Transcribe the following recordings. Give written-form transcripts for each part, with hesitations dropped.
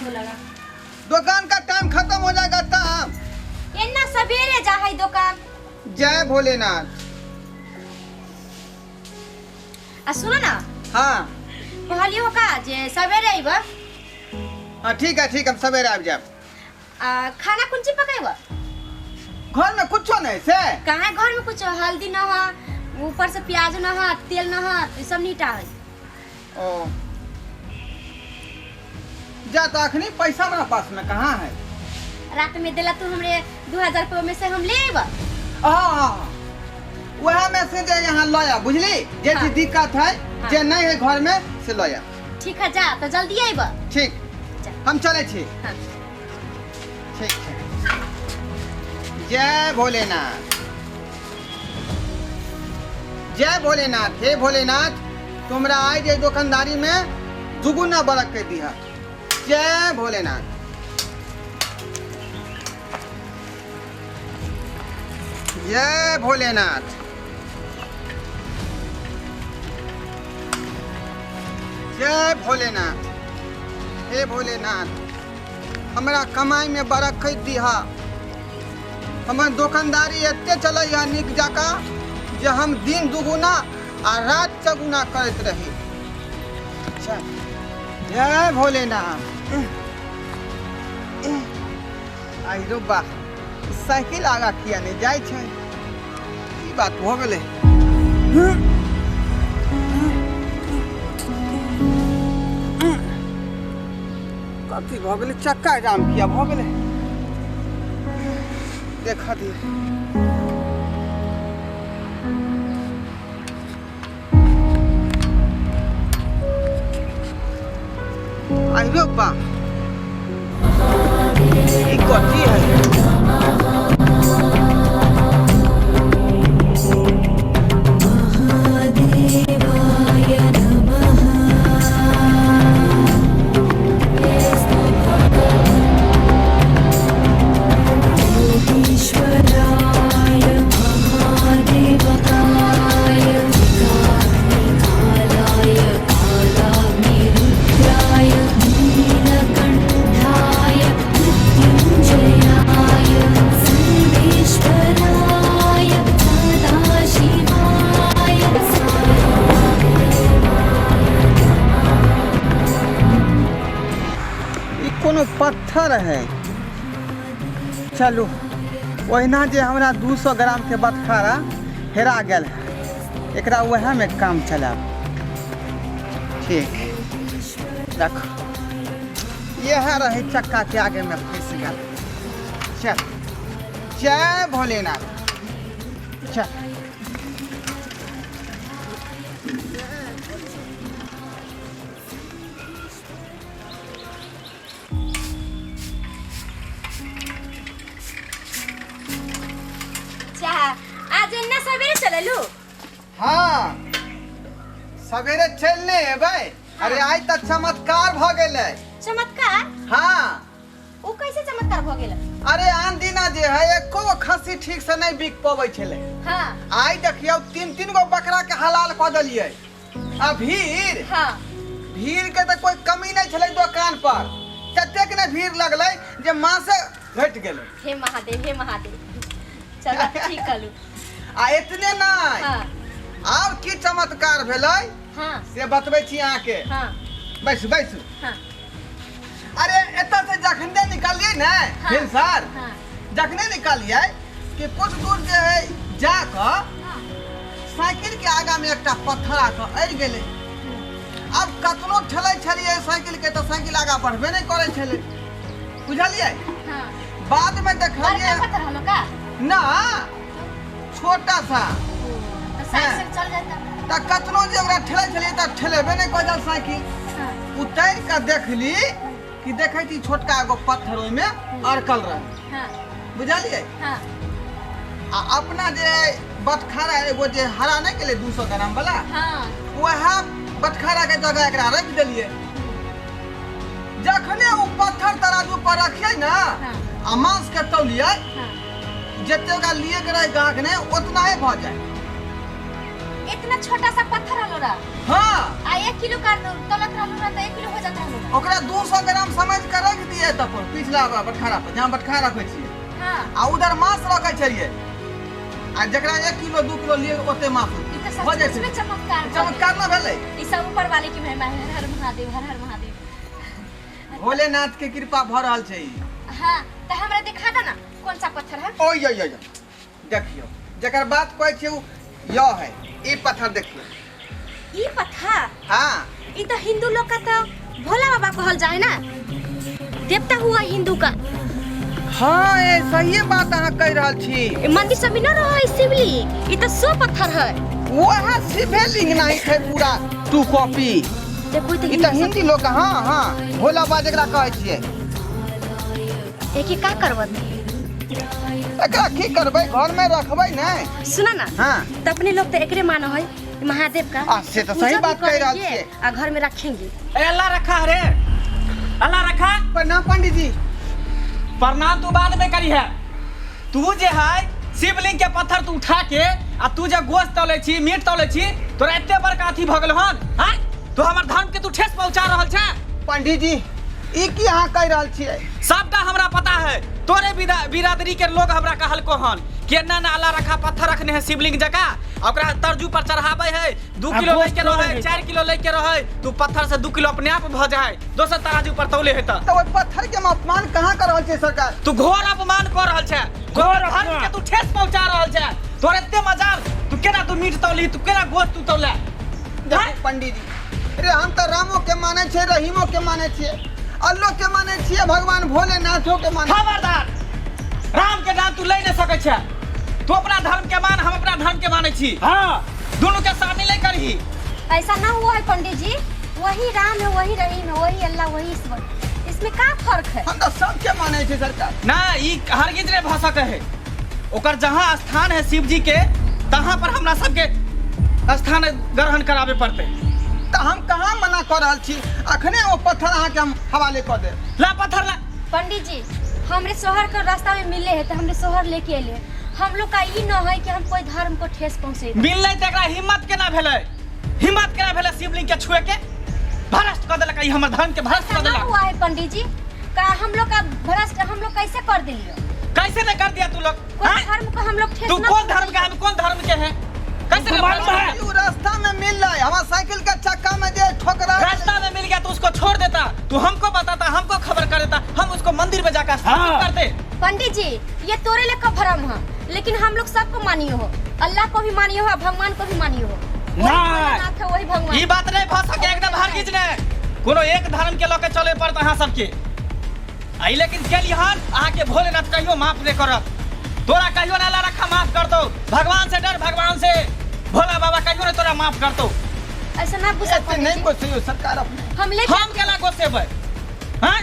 हो लगा। दुकान का टाइम खत्म हो जाएगा तब। इतना सवेरे जा है दुकान। जय भोलेनाथ। आ सुनो ना। हाँ। कहलियो का जे सवेरे अइबा। हाँ ठीक है ठीक, हम सवेरे आबि जायब। आ खाना कुन चीज पकाइबा? घर में कुछो नहीं से। कहाँ घर में कुछ हल्दी न है, ऊपर से प्याज न है, तेल न है, ई सब नीटा है। ओ जा तो अखनी पैसा हमरा पास में कहाँ है? रात में देला तू हमरे 2000 रुपये में से हम ले अइबा। हाँ वह में से जे यहाँ लया बुझली, जे हाँ। चीज दिक्कत है। हाँ। जे नहीं है घर में से लया। ठीक है जा तो जल्दी अइबा। ठीक जा। हम चले छी। हाँ। ठीक है। जय भोलेनाथ, जय भोलेनाथ। हे भोलेनाथ तुमरा आइ जे दुकानदारी में दुगुना बरक के दिहा। जय भोलेनाथ। जय भोलेनाथ। जय भोलेनाथ। हे भोलेनाथ हमरा कमाई में बरकत दिहा। हमर दोकानदारी एते चलै है नीक जकाँ जे हम दिन दुगुना आ रात चौगुना करैत रही। अच्छा जय भोलेनाथ। आई रो बा साइकिल आगा किया नहीं जाइ छै, की बात भऽ गेलै? कथी भऽ गेलै? चक्का जाम किया भऽ गेलै? देखा दिए। आई रो बा ई कथी है? ई कोनो पत्थर है। चलू ओहिना जे हमरा 200 ग्राम के बटखारा हेरा गेल है, एकरा वएह में काम चलाब। ठीक रखो, यह रहे चक्का के आगे में फंस गेल। चल जय भोलेनाथ। चल अच्छा आज इतना सवेरे चललू? हाँ सवेरे चलने एबै। अरे आइ तऽ चमत्कार भऽ गेलै। चमत्कार? हाँ। ओ कैसे चमत्कार भऽ गेल? अरे आन दिना जे है एको गो खस्सी ठीक से नहीं बिक पबै छलै। हाँ। आइ देखियौ 3-3 गो बकरा के हलाल कऽ देलियै। आ भीड़। हाँ। भीड़ के तऽ कोई कमी नहीं छलै दुकान पर, ततेक ने भीड़ लगलै जे मासे घटि गेलै। हे महादेव हे महादेव। चलो ठीक कहलू। आ एतने नहीं। हाँ। आर की चमत्कार भेलै? हाँ। से बतबै छी अहाँके। हाँ। बैसू बैसू। हाँ। अरे एतऽ से जखने निकलियै ने। हाँ। भिनसर। हाँ। जखने निकलियै कि कुछ दूर जे है जाकऽ। हाँ। साइकिल के आगा में एकटा पत्थर आकऽ अड़ि गेलै। अब कतनो ठेलै छलियै साइकिल के तऽ साइकिल आगा बढ़बे नहि करै छलै, बुझलियै? हाँ। बाद में देखलियै बड़का पत्थर हलो का? ना छोटा सा। तो साइकिल चल जाता। तऽ कतनो जे ओकरा ठेलै छलियै तऽ ठेलेबे नहि कऽ साइकिल। हाँ। उतरि कऽ देखली कि देखै छी छोटका एगो पत्थर ओहिमे अड़कल रहे। हाँ। बुझलियै? हाँ। आ अपना जे बटखारा एगो जे हरा नहि गेलै 200 ग्राम वाला। हाँ। वएह बटखारा के जगह एकरा रखि देलियै। जखने ओ पत्थर तराजू पर रखियै ने। हाँ। आ मांस के तौलियै। हाँ। जते ओकरा लिए के रहे गाहक ने उतना ही भऽ जाए। इतना छोटा सा पत्थर हलो रहा। हाँ। आ 1 किलो कर तलत रहलू ना तो 1 किलो हो जात रहलू। ओकरा 200 ग्राम समझ के रख दिए तब पर पिछला बटखारा पर जहाँ बटखारा रखै छियै। हाँ। आ उधर मांस रखै छलियै आ जकरा 1 किलो 2 किलो लिए ओते मांस ई तो हो जाइ सच छै। में चमत्कार भऽ गेल। चमत्कार ना भेलै? ई सब ऊपर वाले की महिमा है। हर हर महादेव, हर हर महादेव। भोलेनाथ के कृपा भऽ रहल छै ई। हाँ तो हमरा दिखा दे ना कौन सा पत्थर है। ओ यो यो यो देखियो जकर बात कहै छियै उ यो है, ई पत्थर देखियो। ई पत्थर? हाँ। ई तो हिंदू लोग का तो भोला बाबा कहल जाए ना, देवता हुआ हिंदू का। हाँ ए सही बात अहाँ कह रहल छी। ई मंदिर सब में न रहे शिवलिंग, ई तो सो पत्थर है। वह शिवलिंग नहीं है पूरा 2 कॉपी। देखो ई तो ई तो हिंदू सब- हिंदी लोग का, हाँ हाँ भोला बाबा जकरा कहै छियै। एके का करबत? एकरा की करबै, घर में रखबै नै। सुना ना। हाँ। तो अपने लोग तो एकरे मानो है महादेव का। आ, से तो सही पूजा भी बात कह रहल करेंगे छियै। आ घर में रखेंगे। ए अल्लाह रखा रे, अल्लाह रखा। प्रणाम पंडित जी। प्रणाम तू बाद में करी है। तू जे है शिवलिंग के पत्थर तू उठा के आ तू जे गोश्त तौले छी मीट तौले छी तोरा एते बड़का अथी भऽ गेल हन? हाँ तू हमर धर्म के तू ठेस पहुंचा रहल छे। पंडित जी ई की अहाँ कह रहल छियै? सबटा हमरा पता है। तोरे बिरादरी के लोग हमरा कहलको हन कि एना ना अल्लाह रखा पत्थर रखने है शिवलिंग जका, ओकरा तरजू पर चढ़ाबै है, 2 आ किलो गोश्त लैके रहै, तौलै है। 4 किलो लैके रहै, तू पत्थर से 2 किलो अपने आप भऽ जाए, दोसर तराजू पर तौले है। तऽ ओहि पत्थर के हम अपमान कहाँ कर रहल छियै सरकार? तू घोर अपमान कर रहल छे, घोर धर्म अपमान। के तू ठेस पहुंचा रहल छे। तोर एते मजाल, तू केना तू मीट तौली, तू केना गोश्त तू तौले? देखू पंडित जी, रे हम तऽ रामो के मानै छियै, रहीमो के मानै छियै, अल्लो के मानै छियै, भगवान भोलेनाथो के मानै। खबरदार, राम के नाम तू ले नहीं सकै छे। तू अपना धर्म के मान, हम अपना धर्म के मानै छी। हाँ। दोनों के शामिल नहीं करही। ऐसा ना हुआ है पंडित जी, वही राम है, वही रहीम है, वही अल्लाह, वही ईश्वर, इसमें का फर्क है? हम तो सबके मानै छियै सरकार। ना ई हरगिज नहीं भऽ सकै है। ओकर जहाँ स्थान है शिव जी के तहाँ पर हमरा सबके स्थान ग्रहण कराबे पड़तै। तऽ हम कहाँ मना कऽ रहल छी? अखने ओ पत्थर अहाँके हम हवाले कऽ देब। ला पत्थर ला। पंडित जी हमरे शोहर के रास्ता में मिले है तो हमरे शोहर लेके अले। हम लोग का ई न है कि हम कोई धर्म को ठेस पहुंचे। मिललै तऽ एकरा हिम्मत केना भेलै? हिम्मत केना भेलै शिवलिंग के छुए के? भ्रष्ट कऽ देलक ई हमर धर्म के भ्रष्ट कऽ ऐसा ना देलक। हुआ है पंडित जी, का हम लोग का भ्रष्ट हम लोग कैसे कर दिलियो? कैसे नहीं कर दिया तू लोग? कोई हाँ? धर्म को हम लोग ठेस तू ना कौन धर्म के, हम कौन धर्म के हैं? कैसे तुमको नहीं मालूम भ्रष्ट है? कर उ रास्ता में मिल रहा है, हमारा साइकिल का चक्का में जे ठोकरा रास्ता में मिल गया तो उसको छोड़ देता, तू हमको बताता, हमको खबर कर देता, हम उसको मंदिर में जाकर स्थापित हाँ। करते। पंडित जी ये तोरे लेखा भ्रम है, लेकिन हम लोग सबको मानियो हो, अल्लाह को भी मानियो हो, भगवान को भी मानियो हो। वही नहीं। भोलेनाथ है, वही भगवान। ई बात नहीं भऽ सके एकदम हरगिज नहीं। कोनो एक धर्म के लऽ के चले पड़त अहाँ सबके। आई लेकिन केलिहन अहाँ के भोलेनाथ कहियो माफ नहीं करत। तोरा कहियो ना अल्लाह रखा माफ कर दो। भगवान से डर, भगवान से भोला बाबा कहियो ना तोरा माफ कर दो। ऐसा ना गुस्सा ऐसे नहीं गुस्से सरकार अपने। हम लेके हम केना गुस्सेबै? हाँ?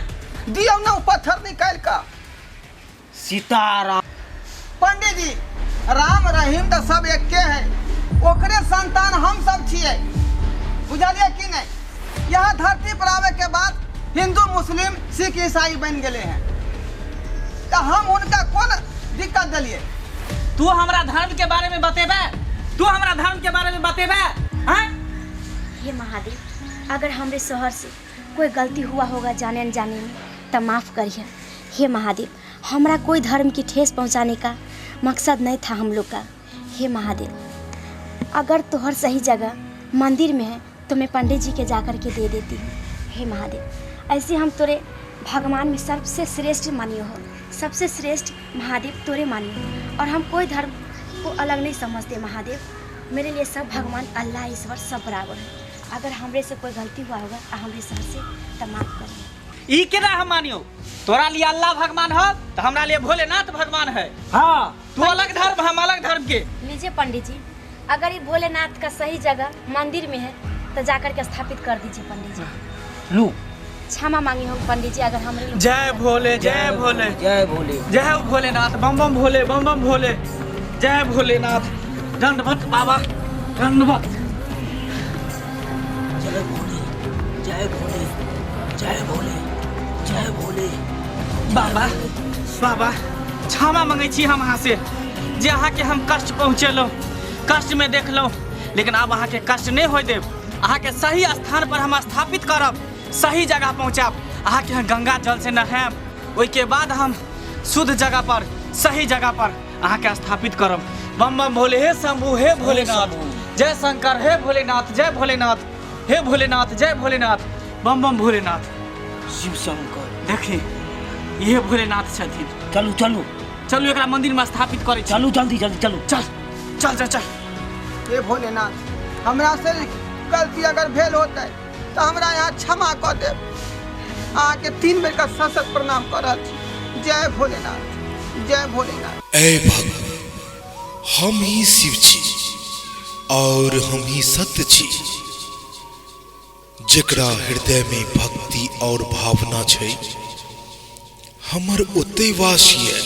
दियौ ना उ पत्थर निकालि कऽ। सीताराम। पंडित जी राम रहीम तऽ सब एके है, ओकरे संतान हम सब छियै, बुझलियै कि नहीं? यहाँ धरती पर आवे के बाद हिंदू मुस्लिम सिख ईसाई बन गेले हैं, तो हम उनका कौन दिक्कत दिलिए? तू हमरा धर्म के बारे में बतेबे? तू हमरा धर्म के बारे में बतेबे? हाँ? हे महादेव, अगर हमरे शहर से कोई गलती हुआ होगा जाने अनजाने में तो माफ़ करिए। हे महादेव, हमरा कोई धर्म की ठेस पहुंचाने का मकसद नहीं था हम लोग का। हे महादेव, अगर तोहर सही जगह मंदिर में है तो मैं पंडित जी के जा कर के दे देती हूँ। हे महादेव, ऐसे हम तोरे भगवान में सबसे श्रेष्ठ मानियो हो, सबसे श्रेष्ठ महादेव तोरे मानियो हो, और हम कोई धर्म को अलग नहीं समझते महादेव। मेरे लिए सब भगवान अल्लाह ईश्वर सब बराबर है। अगर हमरे से कोई गलती हुआ होगा तो हमरे सर से तो माफ़ करिए। ई केना हम मानियो? तोरा लिए अल्लाह भगवान हो तो हमरा लिए भोलेनाथ भगवान है। हाँ। तू अलग धर्म, हम अलग धर्म के। लीजिए पंडित जी, अगर ये भोलेनाथ का सही जगह मंदिर में है तो जाकर के स्थापित कर दीजिए पंडित जी। लू क्षमा मांगी हम पंडित जी अगर हमरे लोग। जय भोले, जय भोले, जय भोले, जय भोलेनाथ, बम बम भोले, बम बम भोले, जय भोलेनाथ। दंडवत बाबा, दंडवत। जय भोले, जय भोले, जय भोले, जय भोले। बाबा, बाबा क्षमा मंगै छी हम अहाँ से जे अहाँ के हम कष्ट पहुँचेलहुँ, कष्ट में देखलहुँ, लेकिन आब अहाँ के कष्ट नहीं होय देब। अहाँके सही स्थान पर हम स्थापित करब, सही जगह पहुँचायब। अहाँके हम गंगा जल से नहायब, ओहिके बाद हम शुद्ध जगह पर सही जगह पर अहाँके स्थापित करब। बम बम भोले, हे शंभु, हे भोलेनाथ, जय शंकर, हे भोलेनाथ, जय भोलेनाथ, हे भोलेनाथ, जय भोलेनाथ, बम बम भोलेनाथ, शिव शंकर। देखी इहे भोलेनाथ छथिन। चलू चलू चलू, एकरा मंदिर में स्थापित करै छी। चलू जल्दी जल्दी चलू। चल चल चल चल। हे भोलेनाथ, हमरा से गलती अगर भेल होतै तऽ हमरा यहाँ क्षमा कऽ देब। अहाँके 3 बेर का सशत प्रणाम कऽ रहल छी। जय भोलेनाथ, जय भोलेनाथ। ऐ भक्त, हम ही शिव छी और हम ही सत्य छी। जेकरा हृदय में भक्ति और भावना छै, हमर ओते वास ये।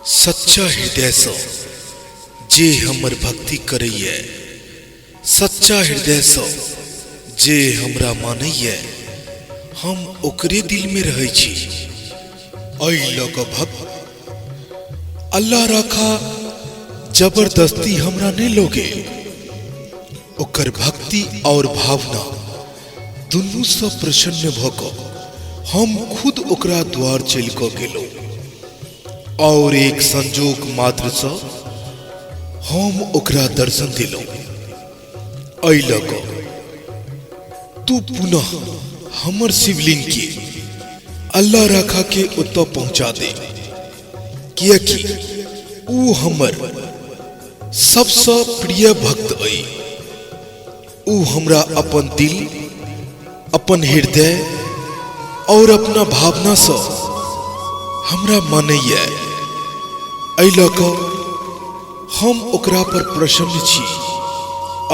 सच्चा हृदय से जे हमर भक्ति करैये, सच्चा हृदय से जे हमरा मानैये, हम ओकरे दिल में रहै छी। एहि लऽ कऽ भक्त, अल्लाह राखा जबरदस्ती हमरा नहि लोगे। ओकर भक्ति और भावना दुनूसँ प्रसन्न भऽ कऽ हम खुद ओकरा द्वार चलि कऽ गेलहुँ और एक संजोग मात्रसँ हम ओकरा दर्शन देलहुँ। एहि लऽ कऽ तू पुनः हमर शिवलिंग के अल्लाह राखा के ओतऽ पहुँचा दे, किएकि ऊ हमर सबसँ प्रिय भक्त अइ। ऊ हमरा अपन दिल, अपन हृदय और अपना भावनासँ हमरा मानैए। एहि लऽ कऽ हम ओकरा पर प्रसन्न छी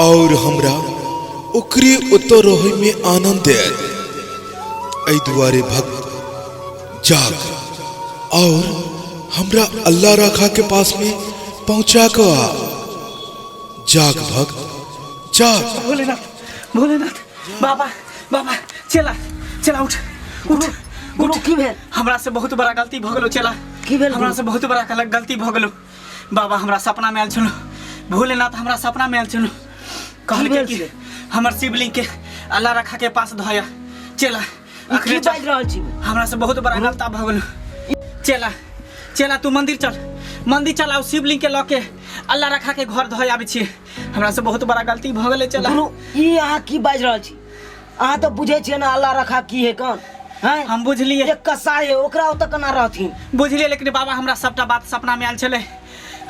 और हमरा ओकरे ओतऽ रहैमे आनन्द आयत। एहि दुआरे भक्त जाग और हमरा अल्लाह राखा के पास में पहुंचा कऽ आ। जाग भक्त जाग। भोलेनाथ, भोलेनाथ, बाबा, बाबा, चला चला, उठ उठ। गुरु, की भेल? हमरा से बहुत बड़ा गलती भऽ गेलो चला। की भेल, हमरा गुरु? से बहुत बड़ा गलती भऽ गेलो बाबा। हमरा सपना में आयल छलो भोलेनाथ, हमरा सपना में आयल छलो, कहलकै भेल कि से? हमर शिवलिंग के अल्लाह रखा के पास धोया। चला ई की अखने चल। बाजि रहल छी? हमरा से बहुत बड़ा गलता भऽ गेलो चला। चला तू मंदिर चल, मंदिर चल, आओ शिवलिंग के लऽ के अल्लाह रखा के घर धोय आबै छी। हमरा से बहुत बड़ा गलती भऽ गेलै चला। गुरु, ई अहाँ की बाजि रहल छी? अहाँ तऽ बुझै छियै ने अल्लाह रखा की है कौन हैं? हम बुझलियै। एक कसाई है, ओकरा ओतऽ केना रहथिन? बुझलियै, लेकिन बाबा हमरा सबटा बात सपना में आयल छलै।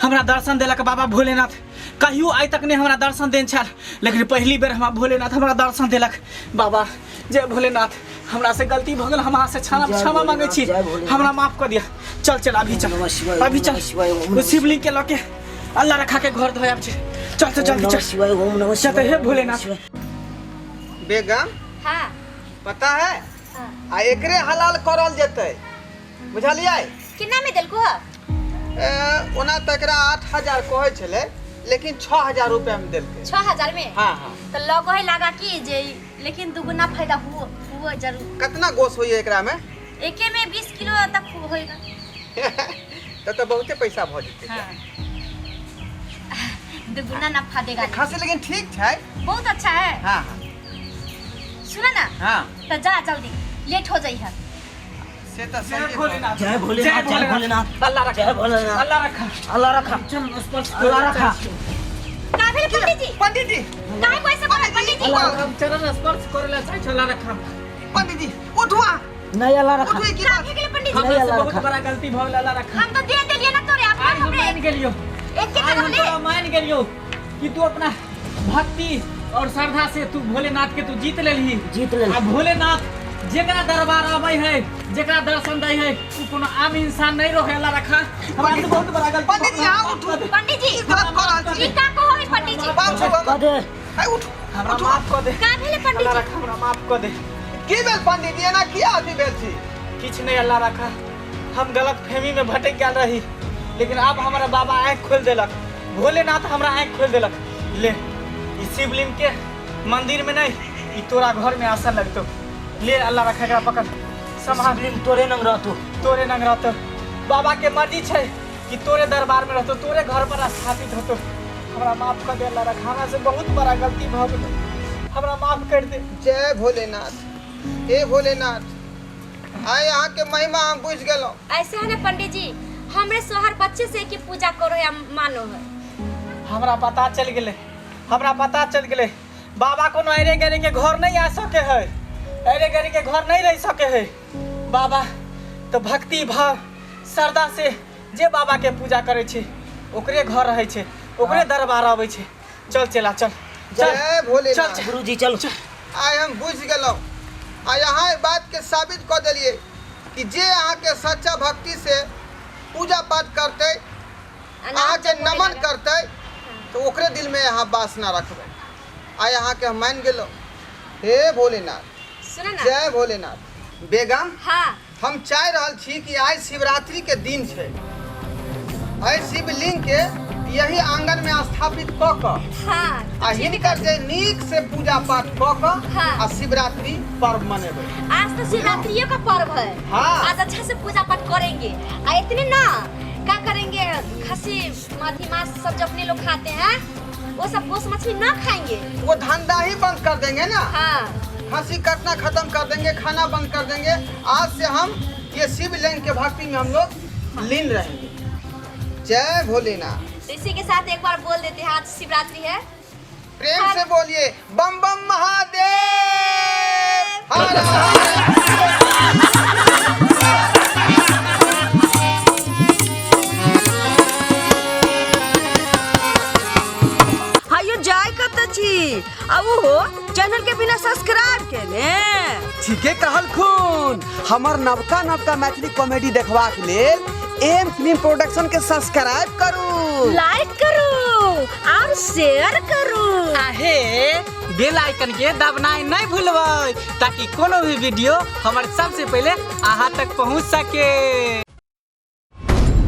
हमरा दर्शन देलक बाबा भोलेनाथ। कहियो आइ तक नहि हमरा दर्शन देने छल, लेकिन पहिली बेर हमरा भोलेनाथ हमरा दर्शन देलक। बाबा जय भोलेनाथ, हमरा से गलती भऽ गेल, हम अहाँ से क्षमा जय क्षमा मांगै छी, जय भोलेनाथ। हमरा माफ कऽ दिअ। चल चल, अभी चल। ओम नमः शिवाय, अभी ओम चल। नमः शिवाय, ओम ओ नमः शिवलिंग के लऽ के अल्लाह रखा के घर धोयाब छै। चल चल ओम जल्दी नमः चल। शिवाय, ओम नमः चल तऽ शिवाय, हे ओम नमः भोलेनाथ। शिवाय। बेगम। हाँ। पता है? हाँ। आ एकरे हलाल करल जेतै, बुझलियै? कितना में देलको ह? ओना तऽ एकरा 8000 कहै छलै, लेकिन 6000 रुपया में देलकै। 6000 में? हाँ हाँ। तो लगो है लगा कि जे लेकिन दुगुना फायदा हुओ हुओ जरूर। कितना गोश होइए एकरा में? एके में 20 किलो तक होएगा। तब तो बहुते पैसा भऽ जेतै। हाँ, दुगुना नफा देगा। खासी लेकिन ठीक छै। बहुत अच्छा है। हाँ हाँ। सुनो ना। हाँ। तो जा जल्दी, लेट हो जाई है। से तऽ जय सही। भोलेनाथ, जय भोलेनाथ, जय भोलेनाथ। अल्लाह रखा, जय भोलेनाथ। अल्लाह रखा, अल्लाह रखा, चरण स्पर्श अल्लाह रखा। का भेल पंडित जी? पंडित जी, काहे को ऐसे बोले पंडित जी? हम चरण स्पर्श करे ला चाहै छी अल्लाह रखा। पंडित जी उठुआ। नहीं अल्लाह रखा। उठुआ की का बात? भे गेल पंडित जी? हमरा से अल्लाह बहुत रखा। बड़ा गलती भऽ गेल अल्लाह रखा। हम तो दे देलिए ना तोरे अपना आइ हम हमरे मान गेलियो, एक के आइ हम रहले। तोरा मान गेलियो कि तू अपना भक्ति और श्रद्धा से तू भोलेनाथ के तू जीत लेलही। जीत लेलही। आ भोलेनाथ जेकरा दरबार आबै है, जेकरा दर्शन दै है, उ कोनो आम इंसान नहीं रहे अल्लाह रखा। हमरा से बहुत बड़ा गलती पंडित जी, अहाँ उठू। पंडित जी, की गलत कऽ रहल छी? ई का कहो है पंडित जी? पाँव छू। कह दे। आइ उठ। हमरा माफ कऽ दे। का भेले पंडित अल्लाह जी? रखा, हमरा माफ कऽ दे। की भेल पंडित जी, एना किया अथी भेल छी? किछु नहि अल्लाह रखा, हम गलत फहमी में भटक गेल रही, लेकिन आब हमरा बाबा आँखि खोलि देलक, भोलेनाथ हमरा आँखि खोलि देलक। ले ई शिवलिंग के मंदिर में नहीं, ई तोरा घर में आसन लगतो। ले अल्लाह रखा, एकरा पकड़, संभाल। शिवलिंग तोरे नंग रहतो। तोरे नंग रहतो। बाबा के मर्जी छै कि तोरे दरबार में रहतो, तोरे घर पर स्थापित होतो। हमरा माफ कर दे अल्लाह रखा, हमरा से बहुत बड़ा गलती भऽ गेल। हमरा माफ कर दे। जय भोलेनाथ। हे भोलेनाथ, आइ अहाँके महिमा हम बुझि गेलहुँ। ऐसे है ना पंडित जी, हमरे सोहर बच्चे से की पूजा करो या मानो है। हमरा पता चल गेलै, हमरा पता चल गेलै, बाबा कोनो अरे गरे के घर नहीं आ सके है, अरे गरे के घर नहीं रह सके है। बाबा तो भक्ति भाव श्रद्धा से जे बाबा के पूजा करे छै ओकरे घर रहे छै, ओकरे दरबार आबै छै। चल चला चल चल जय भोलेनाथ। चल, चल। गुरुजी चल। आइ हम बुझि गेलहुँ, आइ अहाँ एहि बातके साबित कऽ देलियै कि जे अहाँके सच्चा भक्ति से पूजा पाठ करतै, अहाँके नमन करतै, तऽ ओकरे दिलमे अहाँ वासना रखबै। आइ अहाँके हम मानि गेलहुँ। हे भोलेनाथ, सुनो ना। जय भोलेनाथ। बेगम, हाँ, हम चाहि रहल छी कि आइ शिवरात्रि के दिन छै, एहि शिवलिंग के यही आंगन में स्थापित कऽ कऽ हाँ, आ हिनकर जे नीक से पूजा पाठ कऽ कऽ हाँ। आ शिवरात्रि पर्व मनेबै। आज तो शिवरात्रियों का पर्व है। हाँ। आज अच्छा से पूजा पाठ करेंगे। आ इतने ना क्या करेंगे, खसी मछली मांस सब जो अपने लोग खाते हैं वो सब गोश्त मछली ना खाएंगे, वो धंधा ही बंद कर देंगे ना। हाँ, खसी कटना खत्म कर देंगे, खाना बंद कर देंगे। आज से हम ये शिवलिंग के भक्ति में हम लोग लीन रहेंगे। जय भोलेनाथ। तो इसी के साथ एक बार बोल देते हैं, आज शिवरात्रि है। प्रेम से बोलिए बम बम महादेव हर हर। हायो जाय कत छी आ ओहो चैनल के बिना सब्सक्राइब केने। ठीके कहल खून, हमर नवका नवका मैथिली कॉमेडी देखबाक लेल एम फिल्म प्रोडक्शन के सब्सक्राइब करू, लाइक करू और शेयर करू। आहे बेल आइकन के दबनाइ नहीं भूलबै ताकि कोनो भी वीडियो हमर सबसे पहले अहाँ तक पहुँच सके।